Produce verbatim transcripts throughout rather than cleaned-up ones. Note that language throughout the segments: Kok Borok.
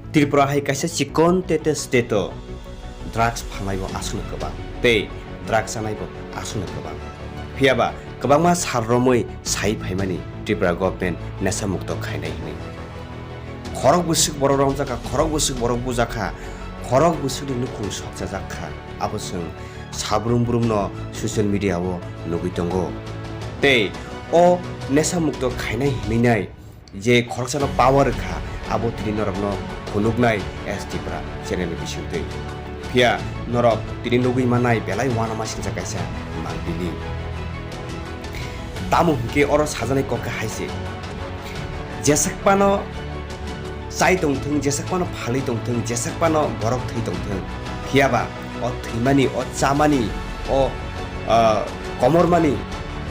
Tripura hai kaisa chikon tete state o drugs phanai bo aswkno kwbang tei drugs chanai bo aswkno kwbang. Phiya ba kwbangma sal romwi sai phaimani Tripura government nesa mukto khainai hwnwi. Khorok bwswk borok romjak kha, khorok bwswk borok bujak kha, khorok bwswkni nukhung sokchajak kha. Abo chwng sabrum brumno social media o nugwi tongo. Tei o nesa mukto khainai hwnwi nai je khoroksano power rwkha, abo tini norokno phunuknai S T Pra channel ni bisingtwi. Phiya norok tini nugwi mannai belai uanama singcha kaisa mangpili. Tamo hwnkhe oro sajaknai kok khe hai se. Jesakpano chai tongthwng, jesakpano phalwi tongthwng, jesakpano borok thwi tongthwng. Phiyaba o thwimani, o chamani, o, ah, komormani,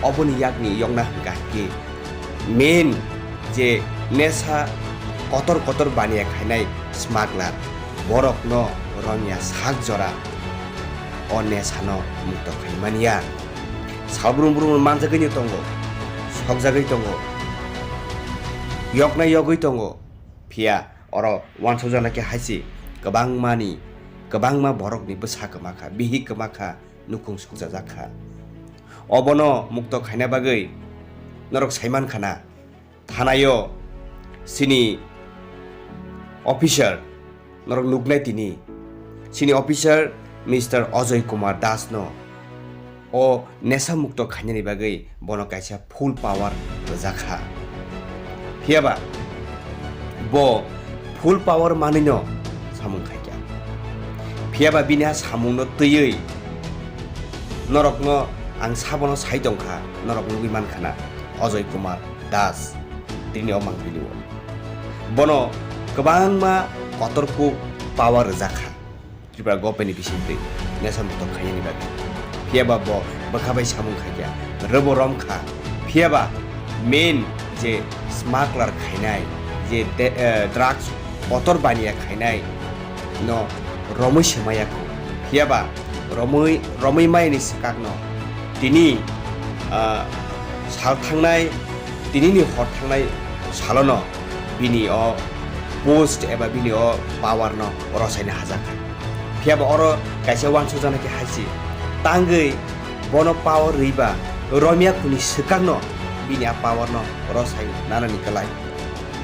oboni yakni yokna hwnkha hwnkhe main je nesa kotor kotor baniya khainai smuggler, borokno romya sak jora o nesano mukto khaimaniya. Salbrum brum manjagwino tongo, sokjagwi tongo, yokna yogwi tongo. Phiya oro uansukjaknai khe hai se kwbangmani, kwbangma borokni bwsa kwma kha, bihik kwma kha, nukhung sokjajak kha. Obono mukto khaina bagwi norok sai man khana, thanao chini officer norok nuknai tini, chini officer Mister Ajoy Kumar Das no o nesa mukto khainani bagwi bono kaisa full power rwjak kha. Phiyaba bo full power manwino samung khaikha. Phiyaba bini ha samungno twiwi norokno ang sabono sai tongkha, norok nugwi mankha na Ajoy Kumar Das tini o mangpili o. Bono kwbangma kotor kuk power rwjak kha. Tripura government ni bisingtwi nesa mukto khainani bagwi. Phiyaba bo bwkha bai samung khaikha, rwbo romkha. Phiyaba main je smuggler khainai, je de-, eh, drugs kotor baniya khainai no romwi swmaya kho. Phiyaba romwi, romwi mayani swkakno tini, ah, sal thangnai, tinini hor thangnai salono bini o post eba bini o power no rosaina hajakha. Phiyaba oro kaisa uansukjaknai khe hai se, tangwi bono power rwiba romya khuni swkakno bini a power no rosai nanani kwlai.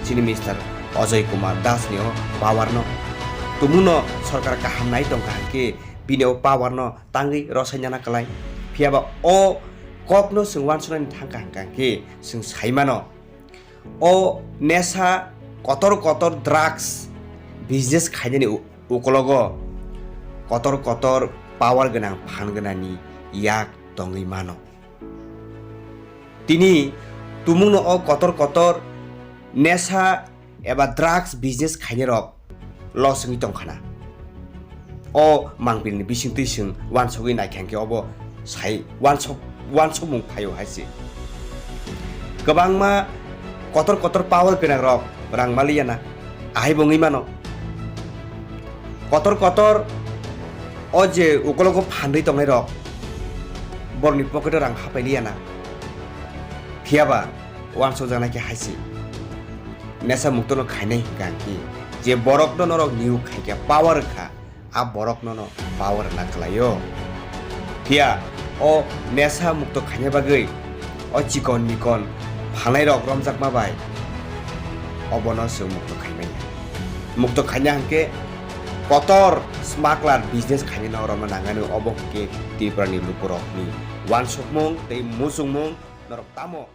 Chini Mister Ajoy Kumar Das ni o power no tumungno sorkar kaham nai tongkha hwnkhe bini o power no tangwi rosai nana kwlai. Phiyaba o kokno chwng uansuknani thangkha hwnkha hwnkhe chwng sai mano. O nesa kotor kotor drugs business khainani u-, ukologo kotor kotor power gwnang phan gwnangni yak tongwi mano. Tini tumungno o kotor kotor nesa eba drugs business khainai rok loss wngwi tongkhana. O mangpilni bisingtwi chwng uansugwi naikha hwnkhe obo sai uansuk, uansukmung phaio hai se. Kwbangma kotor kotor power gwnang rok rang maliya na, ahai bo wngwi mano. Kotor kotor o je ukologo phandwi tongnai rok borokni pocket o rang hapai liya na. Phiyaba uansukjaknai khe hai se. Nesa muktono khainai hwnkha hwnkhe je borokno norok niyok khaikha power wngkha, a borokno no power rwna kwlaio. Phiya o nesa mukto khaina bagwi o chikon mikon phalnai rok romjakma bai obono chwng mukto khaimanya. Mukto khaina hwnkhe kotor smuggler business khainai no romna nangani, obo hwnkhe Tripura ni lukurokni uansukmung tei muchungmung norok tamo